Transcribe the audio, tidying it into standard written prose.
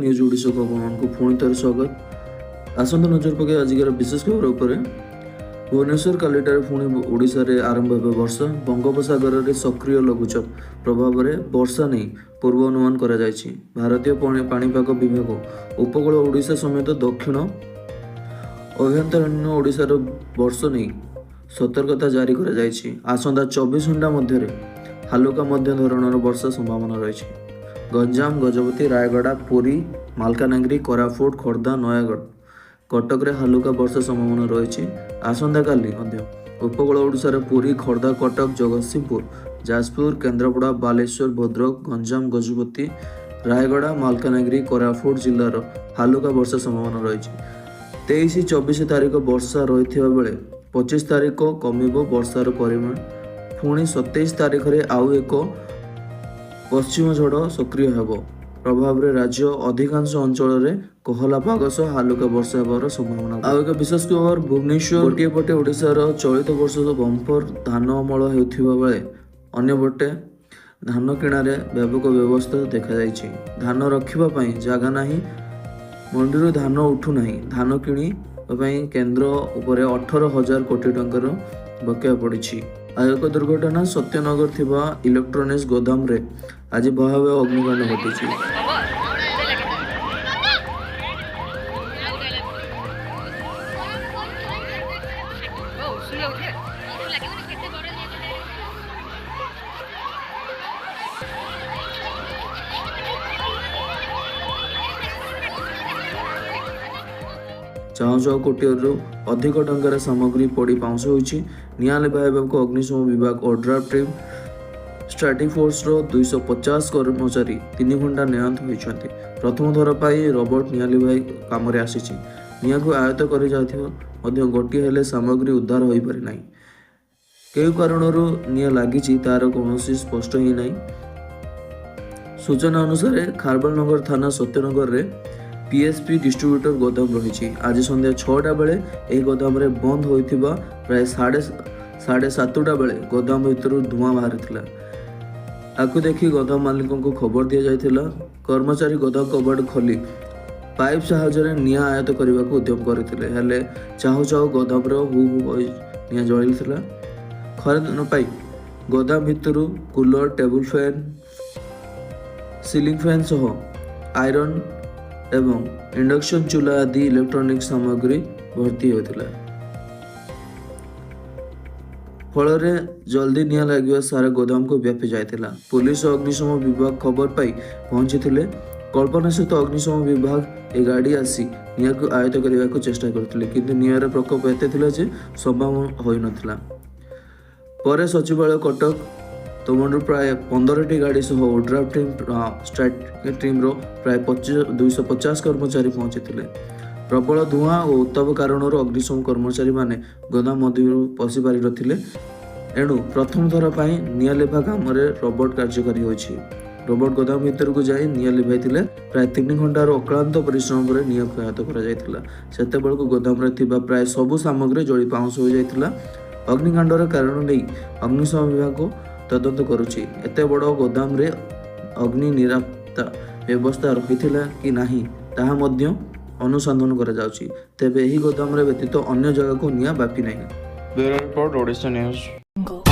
News ଓଡ଼ିଶାକୁ ଆପଣମାନଙ୍କୁ ପୁଣି ଥରେ ସ୍ୱାଗତ। ଆସନ୍ତୁ ନଜର ପକାଇବା ଆଜିକାର ବିଶେଷ ଖବର ଉପରେ। ଭୁବନେଶ୍ୱର, କାଲିଠାରୁ ପୁଣି ଓଡ଼ିଶାରେ ଆରମ୍ଭ ହେବ ବର୍ଷା। ବଙ୍ଗୋପସାଗରରେ ସକ୍ରିୟ ଲଘୁଚାପ ପ୍ରଭାବରେ ବର୍ଷା ନେଇ ପୂର୍ବାନୁମାନ କରାଯାଇଛି। ଭାରତୀୟ ପାଣିପାଗ ବିଭାଗ ଉପକୂଳ ଓଡ଼ିଶା ସମେତ ଦକ୍ଷିଣ ଆଭ୍ୟନ୍ତରୀଣ ଓଡ଼ିଶାର ବର୍ଷା ନେଇ ସତର୍କତା ଜାରି କରାଯାଇଛି। ଆସନ୍ତା 24 ଘଣ୍ଟା ମଧ୍ୟରେ ହାଲୁକା ମଧ୍ୟ ଧରଣର ବର୍ଷା ସମ୍ଭାବନା ରହିଛି। ଗଞ୍ଜାମ, ଗଜପତି, ରାୟଗଡ଼ା, ପୁରୀ, ମାଲକାନଗିରି, କୋରାପୁଟ, ଖୋର୍ଦ୍ଧା, ନୟାଗଡ଼, କଟକରେ ହାଲୁକା ବର୍ଷା ସମ୍ଭାବନା ରହିଛି। ଆସନ୍ତାକାଲି ମଧ୍ୟ ଉପକୂଳ ଓଡ଼ିଶାର ପୁରୀ, ଖୋର୍ଦ୍ଧା, କଟକ, ଜଗତସିଂହପୁର, ଯାଜପୁର, କେନ୍ଦ୍ରାପଡ଼ା, ବାଲେଶ୍ୱର, ଭଦ୍ରକ, ଗଞ୍ଜାମ, ଗଜପତି, ରାୟଗଡ଼ା, ମାଲକାନଗିରି, କୋରାପୁଟ ଜିଲ୍ଲାର ହାଲୁକା ବର୍ଷା ସମ୍ଭାବନା ରହିଛି। 23, 24 ତାରିଖ ବର୍ଷା ରହିଥିବା ବେଳେ 25 ତାରିଖ କମିବ ବର୍ଷାର ପରିମାଣ। ପୁଣି 27 ତାରିଖରେ ଆଉ ଏକ ପଶ୍ଚିମ ଝଡ଼ ସକ୍ରିୟ ହେବ। ପ୍ରଭାବରେ ରାଜ୍ୟ ଅଧିକାଂଶ ଅଞ୍ଚଳରେ କୋହଲା ପାଗ ସହ ହାଲୁକା ବର୍ଷା ହେବାର ସମ୍ଭାବନା। ଆଉ ଏକ ବିଶେଷ ଖବର, ଭୁବନେଶ୍ୱର, ଗୋଟିଏ ପଟେ ଓଡ଼ିଶାର ଚଳିତ ବର୍ଷ ବମ୍ପର ଧାନ ଅମଳ ହେଉଥିବା ବେଳେ ଅନ୍ୟପଟେ ଧାନ କିଣାରେ ବ୍ୟାପକ ବ୍ୟବସ୍ଥା ଦେଖାଯାଇଛି। ଧାନ ରଖିବା ପାଇଁ ଜାଗା ନାହିଁ, ମଣ୍ଡିରୁ ଧାନ ଉଠୁନାହିଁ। ଧାନ କିଣିବା ପାଇଁ କେନ୍ଦ୍ର ଉପରେ 18,000 କୋଟି ଟଙ୍କାର ବକେୟା ପଡ଼ିଛି। ଆଉ ଏକ ଦୁର୍ଘଟଣା, ସତ୍ୟନଗର ଥିବା ଇଲେକ୍ଟ୍ରୋନିକ୍ସ ଗୋଦାମରେ ଆଜି ଭୟାବହ ଅଗ୍ନିକାଣ୍ଡ ଘଟିଛି। ଚାହୁଁ ଚାହୁଁ କୋଟିରୁ ଅଧିକ ଟଙ୍କାର ସାମଗ୍ରୀ ପୋଡ଼ି ପାଉଁଶ ହୋଇଛି। ନିଆଁ ଲିଭାଇବାକୁ ଅଗ୍ନିଶମ ବିଭାଗ, ଓଡ୍ରାଫ୍ ଟିମ୍, ଷ୍ଟାଟିକ୍ ଫୋର୍ସର 250 କର୍ମଚାରୀ 3 ଘଣ୍ଟା ନିୟନ୍ତ ହୋଇଛନ୍ତି। ପ୍ରଥମ ଥର ପାଇଁ ରୋବୋଟ ନିଆଁ ଲିଭାଇ କାମରେ ଆସିଛି। ନିଆଁକୁ ଆୟତ୍ତ କରାଯାଇଥିବା ମଧ୍ୟ ଗୋଟିଏ ହେଲେ ସାମଗ୍ରୀ ଉଦ୍ଧାର ହୋଇପାରିନାହିଁ। କେଉଁ କାରଣରୁ ନିଆଁ ଲାଗିଛି ତାର କୌଣସି ସ୍ପଷ୍ଟ ହୋଇନାହିଁ। ସୂଚନା ଅନୁସାରେ ଖାରବେଳନଗର ଥାନା ସତ୍ୟନଗରରେ ପିଏସ୍ପି ଡିଷ୍ଟ୍ରିବ୍ୟୁଟର ଗୋଦାମ ରହିଛି। ଆଜି ସନ୍ଧ୍ୟା 6ଟା ବେଳେ ଏହି ଗୋଦାମରେ ବନ୍ଦ ହୋଇଥିବା ପ୍ରାୟ 7:30 ବେଳେ ଗୋଦାମ ଭିତରୁ ଧୂଆଁ ବାହାରିଥିଲା। ଆକୁ ଦେଖି ଗୋଦାମ ମାଲିକଙ୍କୁ ଖବର ଦିଆଯାଇଥିଲା। କର୍ମଚାରୀ ଗୋଦାମ କବାଟ ଖୋଲି ପାଇପ୍ ସାହାଯ୍ୟରେ ନିଆଁ ଆୟତ୍ତ କରିବାକୁ ଉଦ୍ୟମ କରିଥିଲେ। ହେଲେ ଚାହୁଁ ଚାହୁଁ ଗୋଦାମର ହୁ ହୁ ହୋଇ ନିଆଁ ଜଳିଥିଲା। ଖରାଦିନ ପାଇଁ ଗୋଦାମ ଭିତରୁ cooler, table fan, ceiling fan ସହ ଆଇରନ୍ ଏବଂ ଇଣ୍ଡକ୍ସନ୍ ଚୁଲା ଆଦି ଇଲେକ୍ଟ୍ରୋନିକ୍ସ ସାମଗ୍ରୀ ଭର୍ତ୍ତି ହେଉଥିଲା। ଫଳରେ ଜଲ୍ଦି ନିଆଁ ଲାଗିବା ସାରା ଗୋଦାମକୁ ବ୍ୟାପି ଯାଇଥିଲା। ପୋଲିସ ଓ ଅଗ୍ନିଶମ ବିଭାଗ ଖବର ପାଇ ପହଞ୍ଚିଥିଲେ। କଳ୍ପନା ସହିତ ଅଗ୍ନିଶମ ବିଭାଗ ଏ ଗାଡ଼ି ଆସି ନିଆଁକୁ ଆୟତ୍ତ କରିବାକୁ ଚେଷ୍ଟା କରିଥିଲେ, କିନ୍ତୁ ନିଆଁର ପ୍ରକୋପ ଏତେ ଥିଲା ଯେ ସମ୍ଭବ ହୋଇନଥିଲା। ପରେ ସଚିବାଳୟ, କଟକ ତମଣ୍ଡରୁ ପ୍ରାୟ 15ଟି ଗାଡ଼ି ସହ ଓଡ୍ରାଫ୍ ଟିମ୍, ଷ୍ଟ୍ରାଇକ୍ ଟିମ୍ର ପ୍ରାୟ 250 କର୍ମଚାରୀ ପହଞ୍ଚିଥିଲେ। ପ୍ରବଳ ଧୂଆଁ ଓ ଉତ୍ତାପ କାରଣରୁ ଅଗ୍ନିଶମ କର୍ମଚାରୀମାନେ ଗୋଦାମ ମଧ୍ୟରୁ ପଶି ପାରିନଥିଲେ। ଏଣୁ ପ୍ରଥମ ଥର ପାଇଁ ନିଆଁ ଲିଭା କାମରେ ରୋବୋଟ କାର୍ଯ୍ୟକାରୀ ହୋଇଛି। ରୋବୋଟ ଗୋଦାମ ଭିତରକୁ ଯାଇ ନିଆଁ ଲିଭାଇଥିଲେ। ପ୍ରାୟ 3 ଘଣ୍ଟାର ଅକ୍ଳାନ୍ତ ପରିଶ୍ରମ ପରେ ନିଆଁକୁ ଆୟତ୍ତ କରାଯାଇଥିଲା। ସେତେବେଳକୁ ଗୋଦାମରେ ଥିବା ପ୍ରାୟ ସବୁ ସାମଗ୍ରୀ ଜଳି ପାଉଁଶ ହୋଇଯାଇଥିଲା। ଅଗ୍ନିକାଣ୍ଡର କାରଣ ନେଇ ଅଗ୍ନିଶମ ବିଭାଗ ତଦନ୍ତ କରୁଛି। ଏତେ ବଡ଼ ଗୋଦାମରେ ଅଗ୍ନି ନିରାପତ୍ତା ବ୍ୟବସ୍ଥା ରହିଥିଲା କି ନାହିଁ ତାହା ମଧ୍ୟ ଅନୁସନ୍ଧାନ କରାଯାଉଛି। ତେବେ ଏହି ଗୋଦାମରେ ବ୍ୟତୀତ ଅନ୍ୟ ଜାଗାକୁ ନିଆଁ ବ୍ୟାପି ନାହିଁ। Bureau report, Odisha news. Jungle.